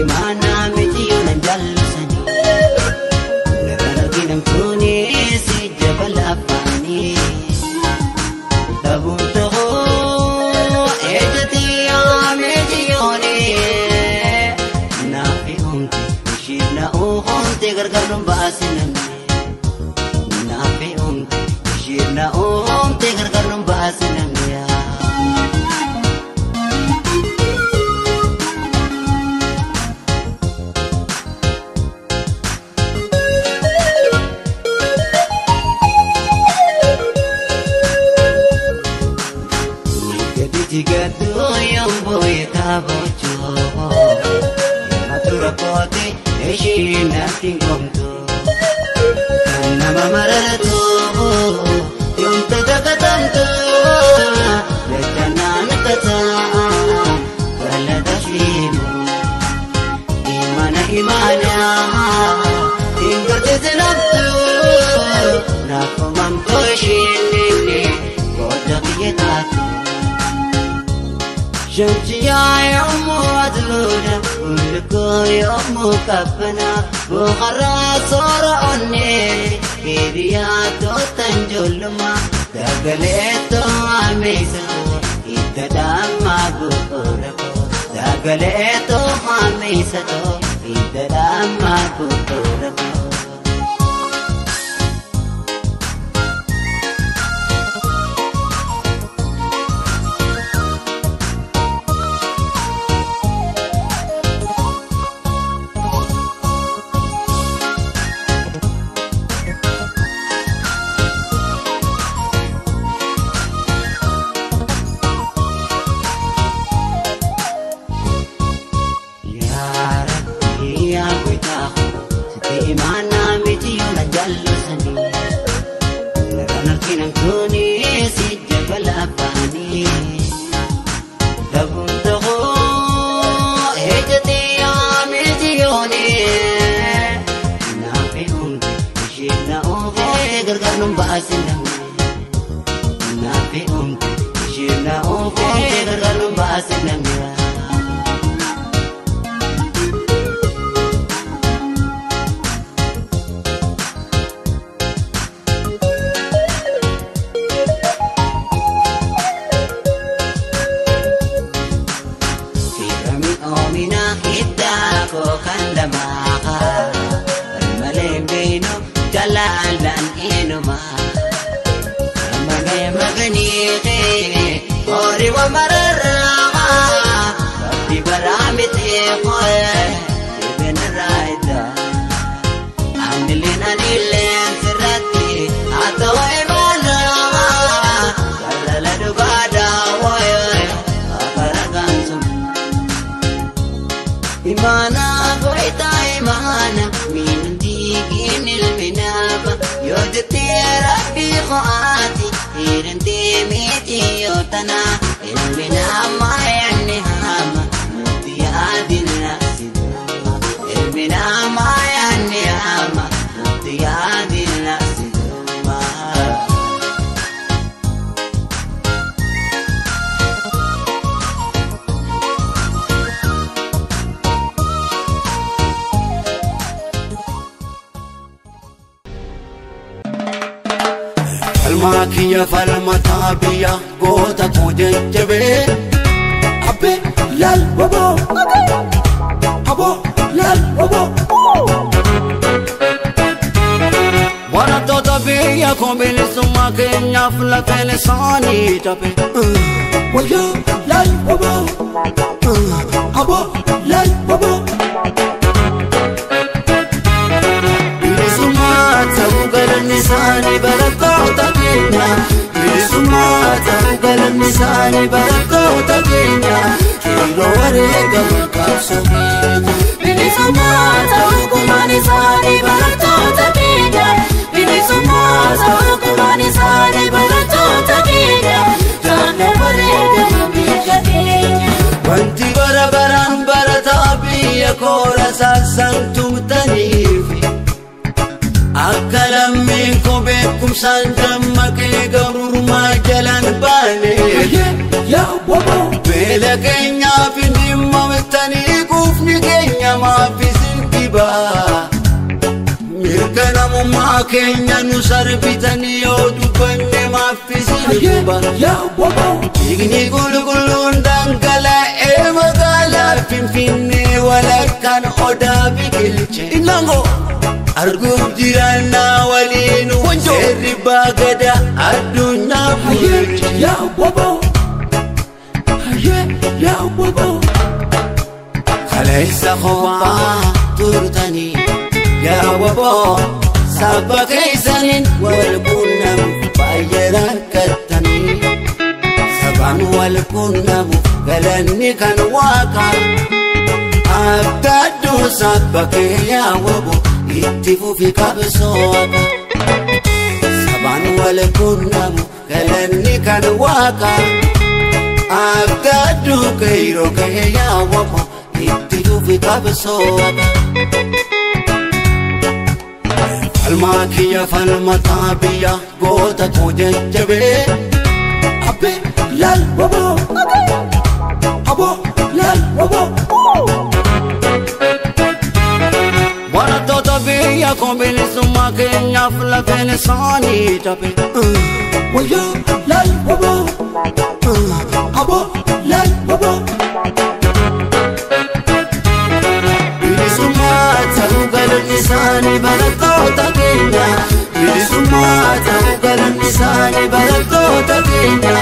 Imaana miti yoona jaallusanii Narraan arginamtuuni si jabala afaanii Dhabuun ta'uu ejjati yaamee yoonee Naafi humti ishiif na uumte gargaar nu baasinamne Naafi humti ishiif na uumte gargaar nu baasinamne. Falmaa falmataa biyya goota koo jajjabee abbee laal waboo aboo laal waboo. Barattoota biyya koo bilisummaa keenyaaf lafeen isaanii cabe wayyaa laal waboo aboo laal waboo. Bilisummaa ta'uu galanni isaanii barattoota keenya. Bilisummaa ta'uu galanni isaanii barattoota keenya. Qeerroo wareegama qabsoo keenya. Bilisummaa ta'uu gumaan isaanii barattoota keenya. Bilisummaa ta'uu gumaan isaanii barattoota keenya. Jaanna wareegama biyya keenya. Wanti bara baraan barataa biyya koora saasaan tumtaniif. Akka lammiin koo beekumsaan dammaqee gabrummaa jalaan baane. Beela keenyaaf hin dhimmamtanii quufni keenya namummaa keenya nu sarbitanii yoo dubbanne maaffisiin guba. Dhiigni qulqulluun dhangala'ee magaalaa Finfinnee walakkaan odaa biqilche. Arguuf jiraannaa waliinu seerri baagada addunyaa bulche. Kaleessa kophaa turtanii yaa waboo saba keessaniin wal quunnamuuf baay'ee rakkattanii. Sabaan wal quunnamuuf galanni kan waaqaa. Abdadduu saba kee yaa waboo itti fufi qabsooqa. Sabaan wal quunnamuuf galanni kan waaqaa. Abdadduu qeerroo kee yaa waboo itti fufi qabsooqa. Falmaa kiyya falmataa biyya goota koo jajjabee. Abbee laal waboo aboo laal waboo. Barattoota biyya koo bilisummaa keenyaaf lafeen isaanii cabe. Wayyoo laal waboo aboo laal waboo. Bilisummaa ta'uu galanni isaanii barattoota keenya. Bilisummaa ta'uu galanni isaanii barattoota keenya.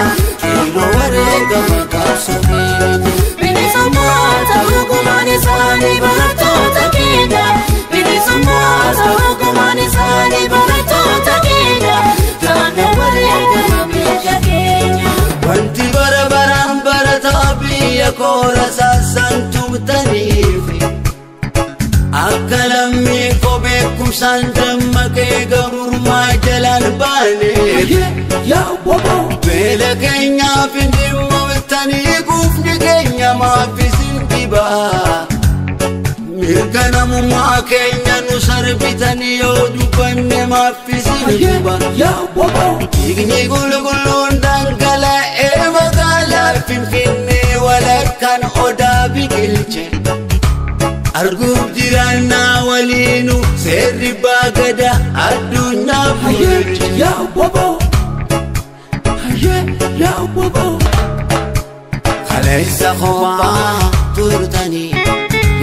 Qeerroo wareegama qabsoo keenya. Bilisummaa ta'uu gumaan isaanii barattoota keenya. Bilisummaa ta'uu gumaan isaanii barattoota keenya. Taana wareegama biyya keenya. Wanti bara baraan barataa biyya koora saasaan tumtaniif. Akka lammii koo beekumsaan dammaqee gabrummaa jalaan baaneef. Beela keenyaaf hin dhimmooltanii guufni keenya maaf isin dhibaa. Mirga namummaa keenya nu sarbitanii yoo dubbanne maaf isin guba. Dhiigni qulqulluun dhangala'ee magaalaa Finfinnee walakkaan odaa biqilche. Arguuf jiraannaa waliinu seerri baagada addunyaa bulche. Kaleessa kophaa turtanii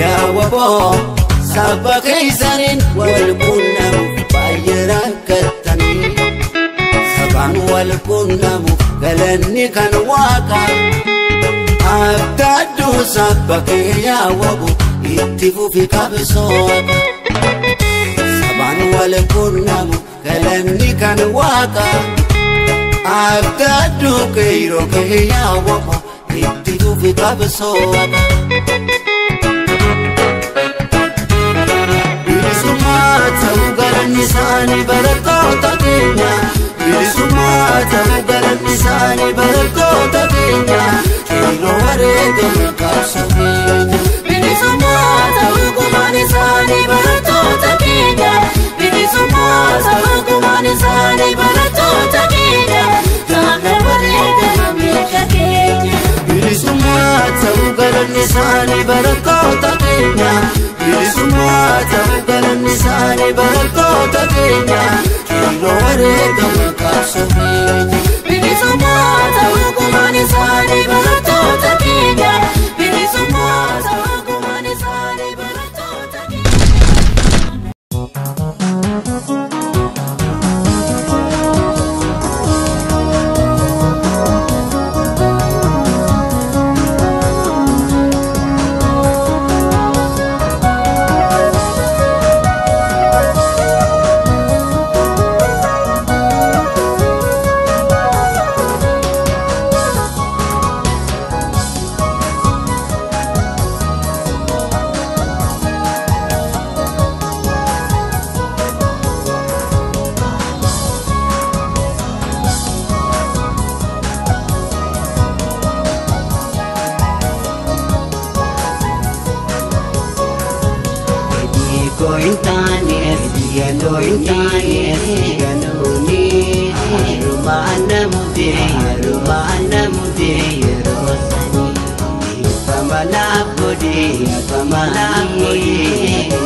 yaa waboo saba keessaniin wal quunnamuuf baay'ee rakkattanii. Sabaan wal quunnamuuf galanni kan waaqaa. Abdadduu saba kee yaa waboo itti fufi qabsooqa. Sabaan wal quunnamu galanni kan waaqaa. Abdadduu qeerroo kee yaa waboo itti fufi qabsooqa. Bilisummaa ta'uu galanni isaanii barattoota keenya. Bilisummaa ta'uu galanni isaanii barattoota keenya. Qeerroo wareegama qabsoo keenya. Bilisummaa ta'uu gumaan isaanii barattoota keenya. Bilisummaa ta'uu gumaan isaanii barattoota keenya. Taana wareegama biyya keenya. Bilisummaa ta'uu galanni isaanii barattoota keenya. Bilisummaa ta'uu galanni isaanii barattoota keenya. Qeerroo wareegama qabsoo keenya. Bilisummaa ta'uu gumaan isaanii barattoota keenya. Bilisummaa ta'uu gumaan isaanii barattoota keenya.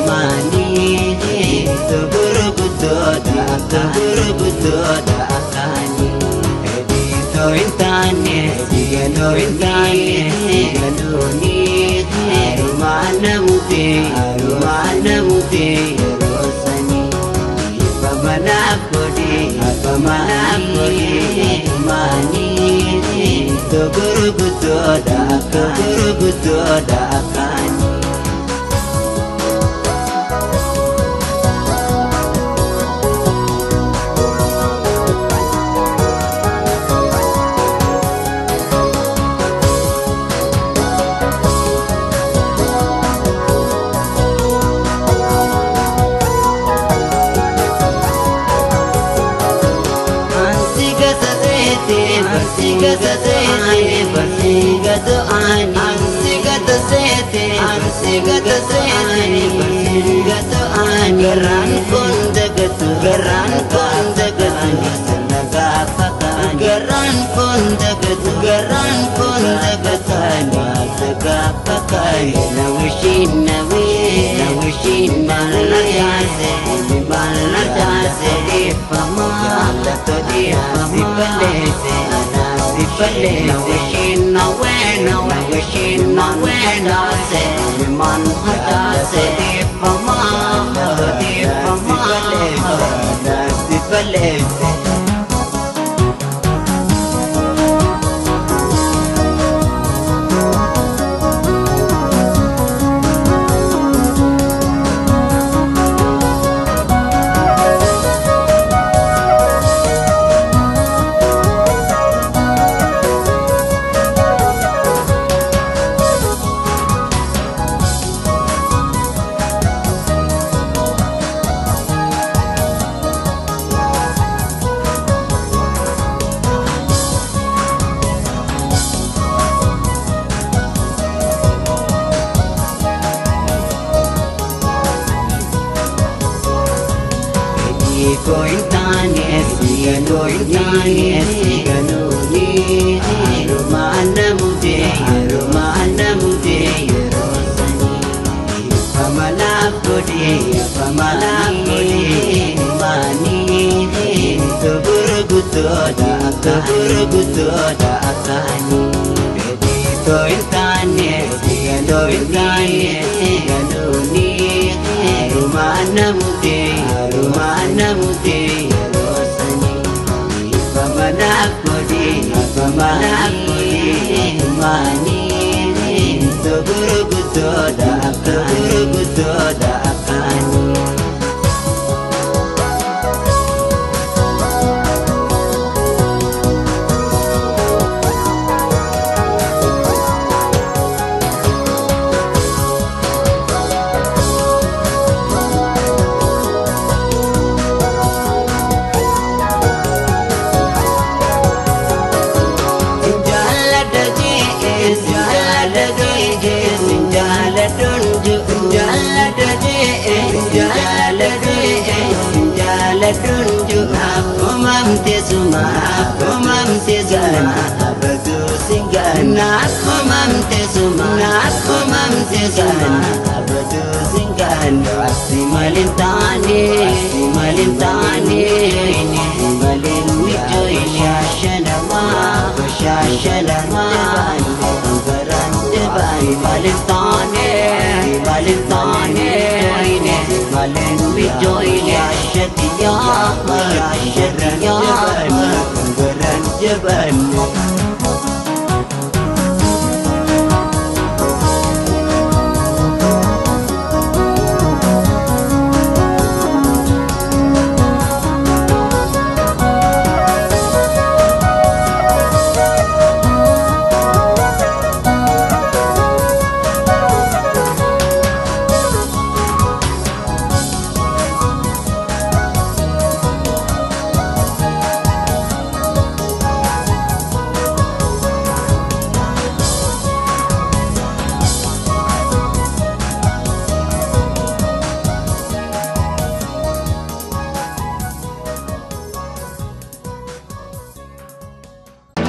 Mani, gurguddoodha akka gurguddoodha akkaani. Fedhiitoo hin taane sigaloo hin taane sigalooni harumaan namutee harumaan namutee yeroo sanii. Dhiifama naaf godhee dhiifama naaf godhee maanii. Ittoo gurguddoodha akka gurguddoodha akkaani. Garaan kun dagatu garaan kun dagatu sana gaafa kaani garaan kun dagatu garaan kun dagatu sana gaafa kaani na wishin na wii na wishin maal jaase maal jaase dhiifama jaalatoo dhiifama si balleesse anaaf si balleesse na wishin na wee na wishin na wee jaase man harjaase dhiifama dhiifama si balleesse.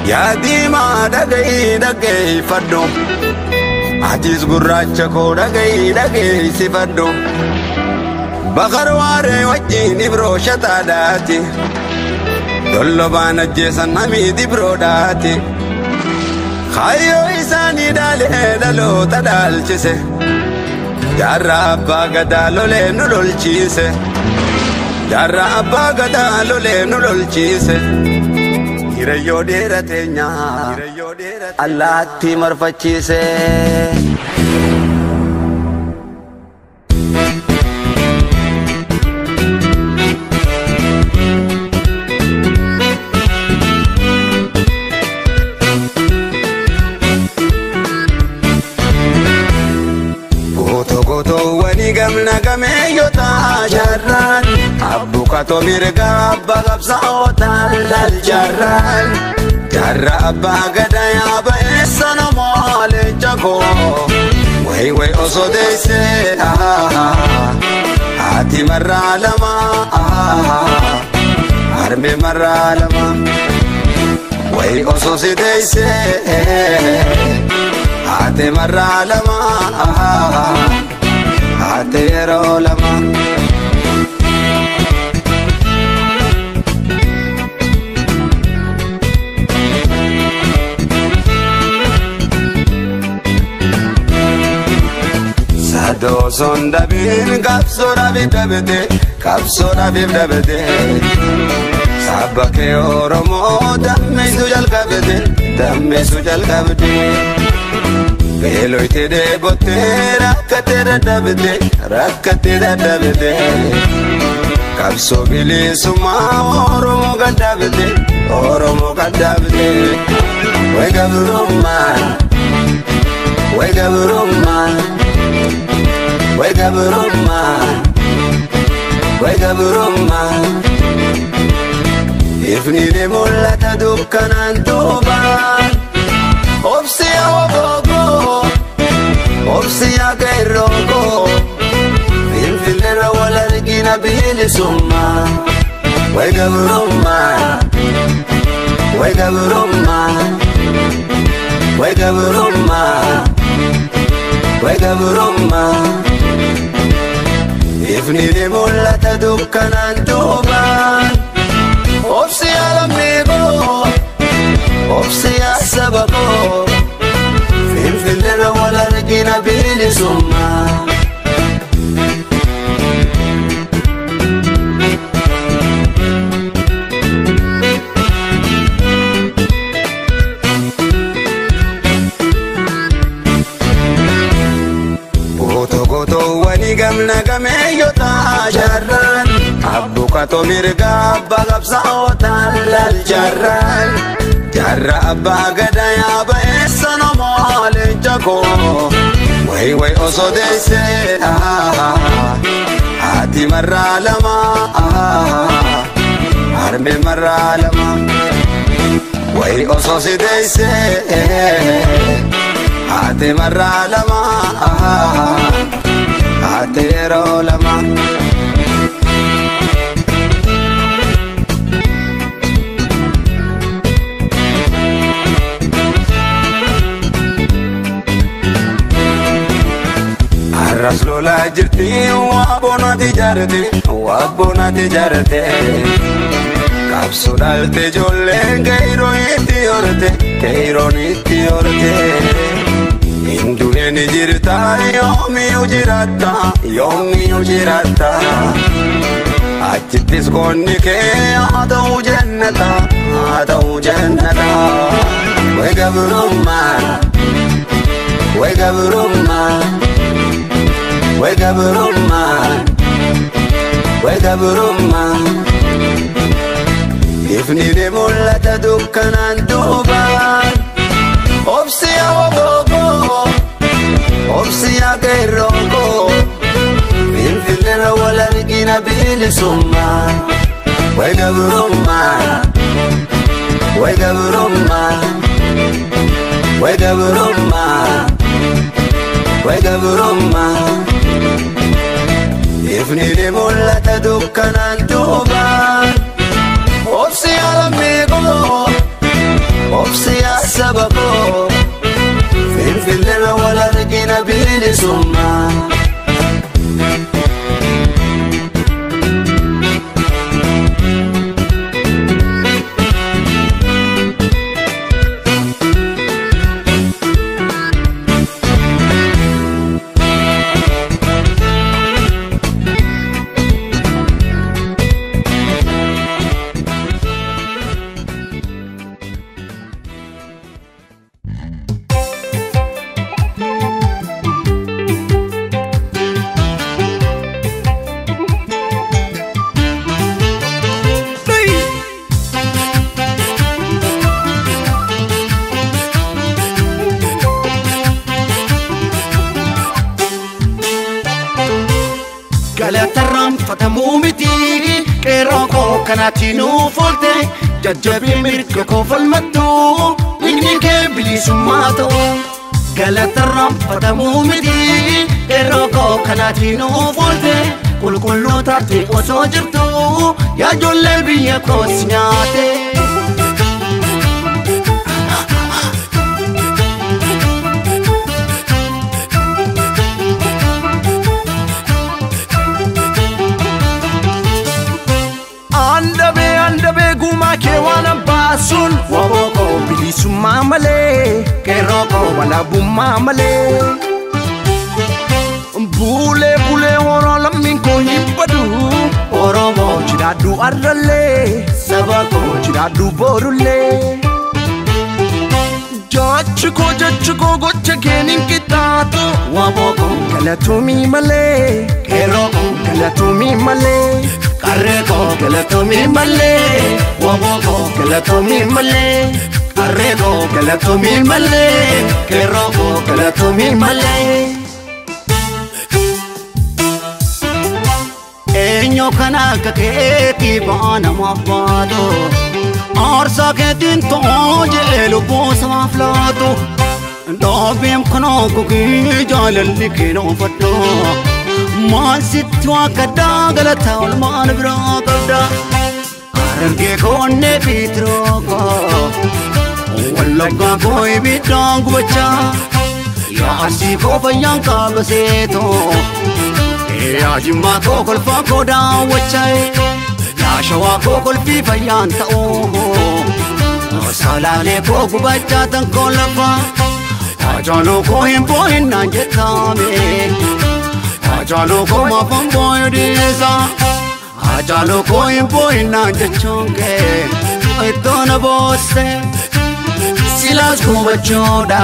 Yaa diimaa dhaga'i dhaggeeffadhu, atis gurraacha koo dhaga'i dhageessifadhu. Bakar waaree wajjin ibroo shataadhaati. Dollobaan ajjeesan hamiid ibroodhaati. Kaayyoo isaanii dhaalee dhaloota dhaalchise. Jaarraa abbaa gadaa lolee nu lolchiise. Jaarraa abbaa gadaa lolee nu lolchiise. Hiriyyoo dheeraa teenyaa allaattii marfachiise. Gamna gameeyyota jaarraan abbukaatoo mirga abbaa qabsaa'otaan laal jaarraan jaarraa abbaa gadaa yaaba eessa namoo leenca koo wayi wayi osoo deessee haati marraa lama harmee marraa lama wayi osoo si deessee haati marraa lama. Haati yeroo lama. Sadoo son dhabiin qabsoo dhabiif dhabete qabsoo dhabiif dhabete saba kee Oromoo dammeessuu jalqabde dammeessuu jalqabde. Beeloyte dheebottee rakkatee dadhabde rakkatee dadhabde qabsoo bilisummaa Oromoo gadhabde Oromoo gadhabde. Wayi gabrummaa wayi gabrummaa wayi gabrummaa wayi gabrummaa. Ifni ni mul'ata dukkanaan duubaan. Obsiya wabogo, obsiya qeerroo, finfinneerra wal argina bilisummaa. Wayi gabrummaa, wayi gabrummaa, wayi gabrummaa, wayi gabrummaa. Ifni ni mul'ata dukkanaan duubaan. Obsiya lammiikoo. Obsiya saba koo finfinneerra wal argina bilisummaa. Gootoo gootoowwanii gamna gameeyyota jaarraan abbukaatoo mirga abbaa qabsaa'otaan laal jaarraan. Jaarraa abbaa gadaa yaaba eessa namoo leenca koo wayi wayi osoo deessee haati marraa lama harmee marraa lama wayi osoo si deessee haati marraa lama haati yeroo lama. Arras lolaa jirti waa boonati jaarte waa boonati jaarte qabsoo dhaalte ijoolleen keeyiroon itti horte keeyiroon itti horte hinduun ni jirta yoomiyyuu jiraatta yoomiyyuu jiraatta achittis goonni kee haa ta'uu jennata haa ta'uu jennata wayi gabrummaa wayi gabrummaa. Wayi gabrummaa, wayi gabrummaa. Ifni ni mul'ata dukkanaan duubaan. Obsiya waboogoo, obsiya qeerroo, finfinneerra wal argina bilisummaa. Wayi gabrummaa, wayi gabrummaa, wayi gabrummaa, wayi gabrummaa. Ifni ni mul'ata dukkanaan duubaan. Obsiya lammiikoo, obsiya saba koo, finfinneerra wal argina bilisummaa. Galatarraanfatamuu miti qeerroo koo kanaatti nuuf oolte jajjabee mirga koo falmattu dhiigni kee bilisummaa ta'u. Galatarraanfatamuu miti qeerroo koo kanaatti nuuf oolte qulqulluu taate osoo jirtu yaa ijoollee biyya koos nyaate. Andabee gumaa kee waan abbaasuun waboo koo bilisummaa malee qeerroo koo walaabummaa malee. Bulee bulee horoo lammiin koo hin badu Oromoo jiraadhu arrallee saba koo jiraadhu borullee. Jechi koo gocha keen hin qixxaatu waboo koo galatoomii malee qeerroo koo galatoomii malee. Qarree koo galatoomii malee waboo koo galatoomii malee qarree koo galatoomii malee qeerroo koo galatoomii malee. Eenyu kana akka keetii ba'aa namaaf baatu aarsaa keetiin ta'oo jedhee lubbuu samaaf laatu dhoobeem kanoo gogii jaalalli keenoo fadhu. Maal sitti waa gaddaa galata olmaan biraa qabda. Harargee koo onnee fiitiroo koo Wallaggaa koo ibiddaan gubachaa yaa Arsii koo fayyaan qaaba seetoo yaa Jimmaa koo kolfaa koo daawwachaa yaa Shawaa koo kolfii fayyaan ta'uu Salaalee koo gubachaa tan koo lafaa Haacaaluu koo hin boo'in naan jettame. Haacaaluu koo maafan boo'u dhiisa Haacaaluu koo hin boo'in naan jechuun kee ittoo na boosse silaas gubachuudha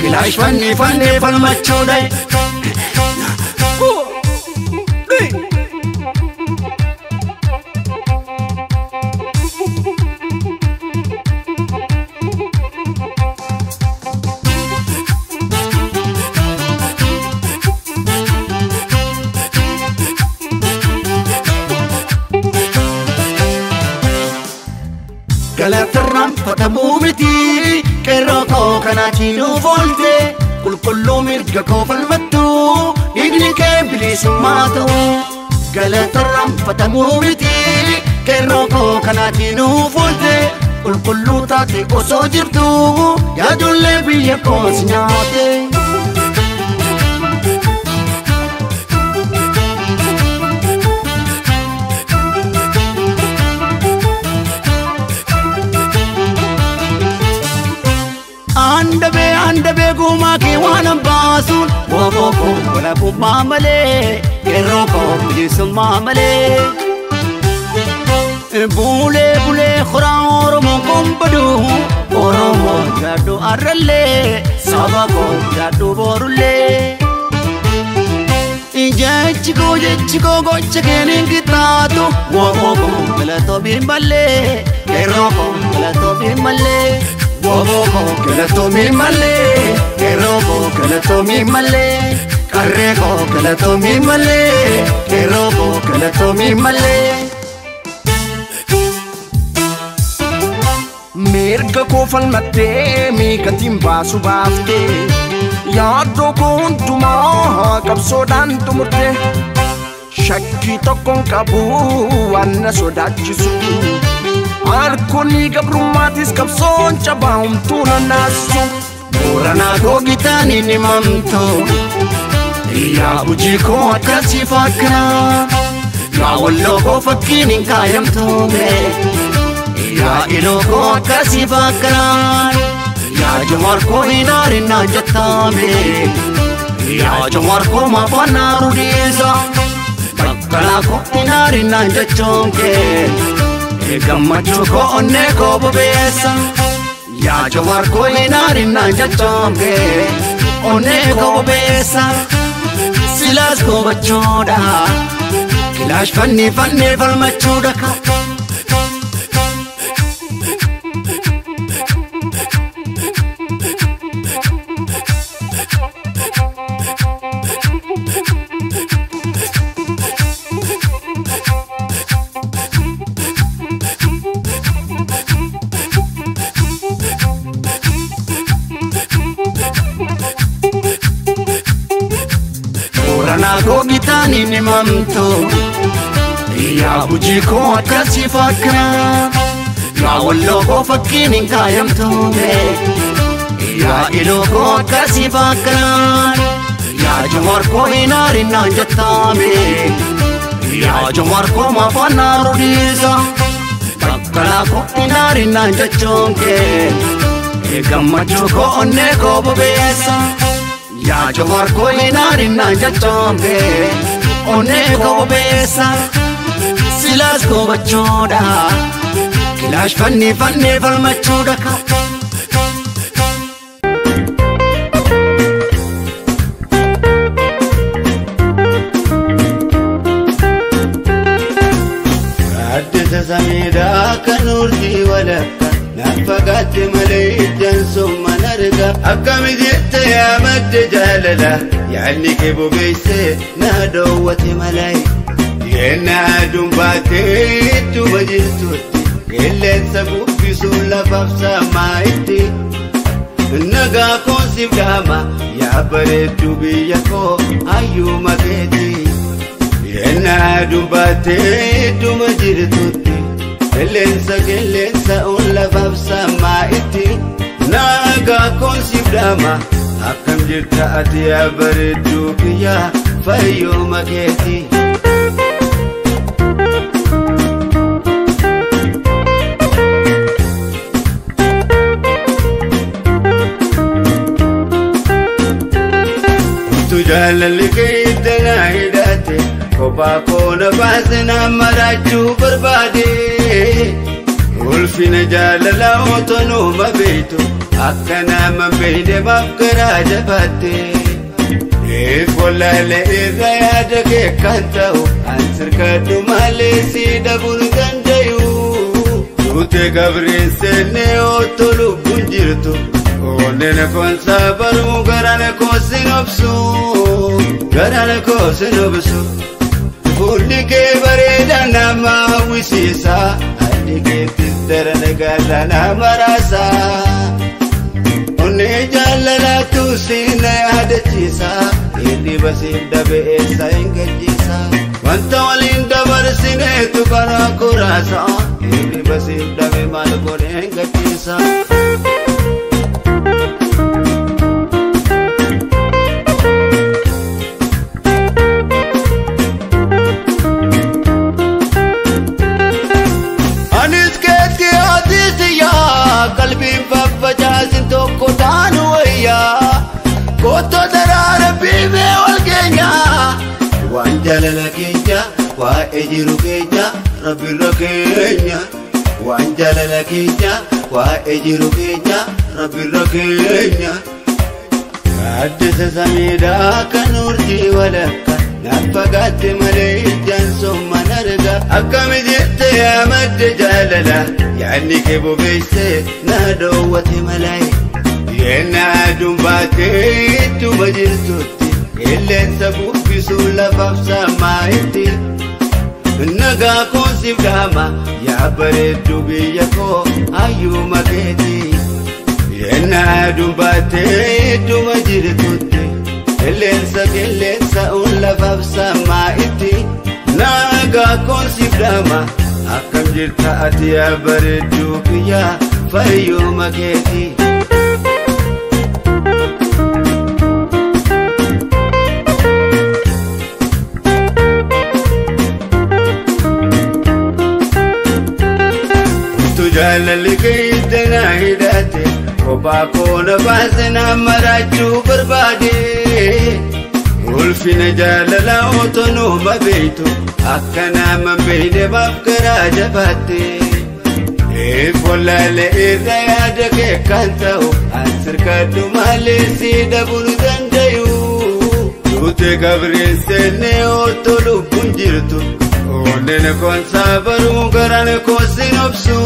kilaash fanni fanni falmachuudha. Galatarraanfatamuu miti qeerroo koo kanaatti nuuf oolte qulqulluu mirga koo falmattu dhiigni kee bilisummaa ta'u. Galatarraanfatamuu miti qeerroo koo kanaatti nuuf oolte qulqulluu taate osoo jirtu yaa ijoollee biyya koos nyaate. Andabee gumaa kee waan abbaasuun waboo koo walaabummaa malee qeerroo koo bilisummaa malee. Bulee bulee horaa Oromoon kun badu Oromoo jiraadhu arrallee saba koo jiraadhu borullee. Jechi koo gocha keen hin qixxaatu waboo koo galatoomii malee qeerroo koo galatoomii malee. Waboo koo galatoomii malee qeerroo koo galatoomii malee qarree koo galatoomii malee qeerroo koo galatoomii malee. Mirga koo falmattee miikatiin baasu baaftee yaaddoo koo hundumaa qabsoodhaan xumurte shakkii tokkoon qabu waan na sodaachisu. Harkoonni gabrummaatis qabsoon cabaa homtuu nanaasisu. Booranaa koo gitaan hin himamtu yaa Gujii koo akkasii fakkanaa yaa Walloo koo fakkiin hin kaayamtume yaa Iloo koo akkasii fakkanaa yaa Jawaar koo hin aarin naan jettame yaa Jawaar koo maafaan naaruu dhiisa Bakkalaa koo hin aarin naan jechuun kee gammachuu koo onnee koo bobeessa yaa Jawaar koo hin aarin naan jechuun kee onnee koo bobeessa silaas gubachuudha kilaash fanni fanni falmachuudha. Booranaa koo gitaan hin himamtu. Yaa Gujii koo akkasii fakkana. Yaa Walloo koo fakkiin hin kaayamtu. Yaa Iluu koo akkasii fakkana. Yaa Jawaar koo hin aarinaan jettame. Yaa Jawaar koo maafaan na rodiisa. Bakkalaa koo hin aarinaan jechuun kee. Gammachuu koo onnee koo bobeessa. Yaa Jawaar koo hin aarinaan jechuun kee. Onnee koo bobeessa. Silaas gobachuudha. Kilaash fannee fannee falmachuudha. Gaaddisa samiidhaa kan urjii walakka naaf fagaatte malee ijaan summan arga. Akkami jette yaa madda jaalala yaadni kee bobeessee na dhoowwate malee. Yennaa aduun baatee ittuma jirtutti qilleensa bubbisuun lafaaf saamaa itti. Nagaa koon siif dhaama yaa bareedduu biyya koo hayyuma keeti. Yennaa aduun baatee ittuma jirtutti qilleensa qilleensa ol lafaaf saamaa itti. Nagaa koon siif dhaama akkam jirta ati yaa bareedduu biyya fayyuma keeti. Jaalalli keetti na hidhate kophaa koo na baase na maraachuu barbaade. Ulfina jaalala otoo numa beektu akka nama beekne maaf garaa jabaatte. Eefolaalee irra yaada kee kan ta'u an sirkadhu malee si dhabuun dandayu. Tuutee gabriin seennee otoo lubbuun jirtu. Onneen koonsaa baruu garaan koo sin obsu garaan koo sin obsu. Fuulli kee bareedaa nama hawwisiisa haalli keettis daran gaala nama raasa. Onnee jaalalaatu si na yaadachiisa hirriba siif dhabe eessa hin gajjiisa. Wanta waliin dabarsineetu karaa koraasa hirriba siif dhabe maal godhee hin gajjiisa. Qalbiin faffacaasin tokko taanu wayyaa kotoo daraara biifee wal keenya. Waan jaalala keenya waa'ee jiru keenya rabbirra keenya. Waan jaalala keenya waa'ee jiru keenya rabbirra keenya. Gaaddisa samiidhaa kan urjii walakka naaf fagaatte malee ijaan somman arga. Akkami jette yaa madda jaalala yaadni kee bobeessee na dhoowwate malee. Yennaa aduun baatee ittuma jirtutti qilleensa bubbisuun lafaaf saamaa itti. Nagaa koon siif dhaama yaa bareedduu biyya koo hayyuma keeti. Yennaa aduun baatee ittuma jirtutti qilleensa qilleensa ol lafaaf saamaa itti. Nagaa koon siif dhaama akkam jirta ati yaa bareedduu biyya fayyuma keeti. Jaalalli keetti na hidhate kophaa koo na baase na maraachuu barbaade. Ulfina jaalala otoo numa beektu akka nama beekne maaf garaa jabaatte. Eefolaalee irra yaada kee kan ta'u an sirkadhu malee si dhabuun dandayu. Tuutee gabriin seennee otoo lubbuun jirtu. Onneen koonsaa baruu garaan koo sin obsu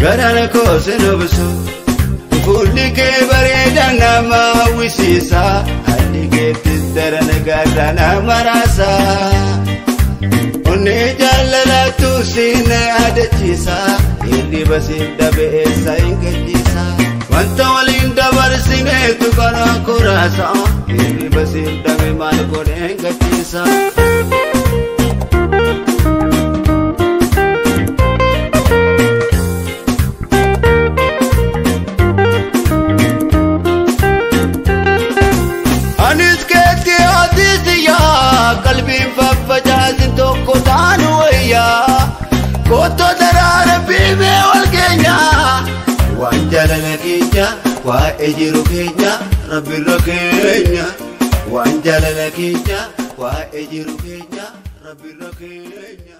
garaan koo sin obsu. Fuulli kee bareedaa nama hawwisiisa haalli keettis daran gaala nama raasa. Onnee jaalalaatu si na yaadachiisa hirriba siif dhabe eessa hin gajjiisa. Wanta waliin dabarsi. Darsineetu karaa koraasa hirriba siin dhabe maal godheen gachiisa. Anis keetti atis qalbiin faffacaasin tokko taanu wayyaa kotoo daraara biimee wal keenya waan jaalala keenya waa'ee jiru keenya rabbirra keenya waan jaalala keenya waa'ee jiru keenya rabbirra keenya.